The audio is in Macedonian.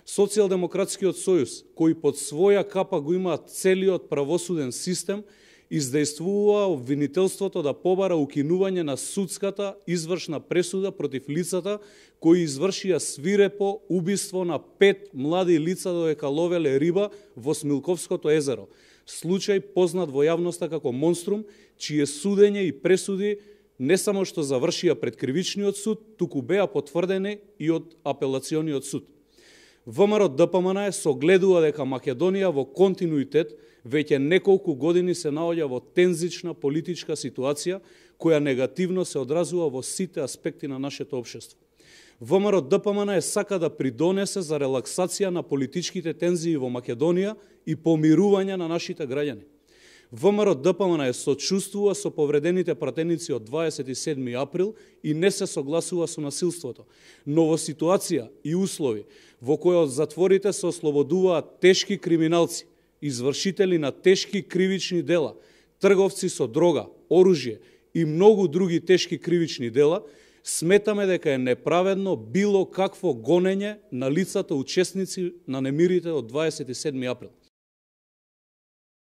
Социјалдемократскиот сојуз, кој под своја капа го има целиот правосуден систем, издействува обвинителството да побара укинување на судската извршна пресуда против лицата кои извршија свирепо убиство на 5 млади лица додека ловеле риба во Смилковското езеро. Случај познат во јавноста како Монструм, чие судење и пресуди не само што завршија пред кривичниот суд, туку беа потврдени и од апелациониот суд. ВМРО ДПМН согледува дека Македонија во континуитет веќе неколку години се наоѓа во тензична политичка ситуација која негативно се одразува во сите аспекти на нашето општество. ВМРО ДПМН сака да придонесе за релаксација на политичките тензии во Македонија и помирување на нашите граѓани. ВМРО ДПМН сочувствува со повредените пратеници од 27 април и не се согласува со насилството. Но во ситуација и услови во кои од затворите се ослободуваат тешки криминалци, извршители на тешки кривични дела, трговци со дрога, оружје и многу други тешки кривични дела, сметаме дека е неправедно било какво гонење на лицата учесници на немирите од 27 април.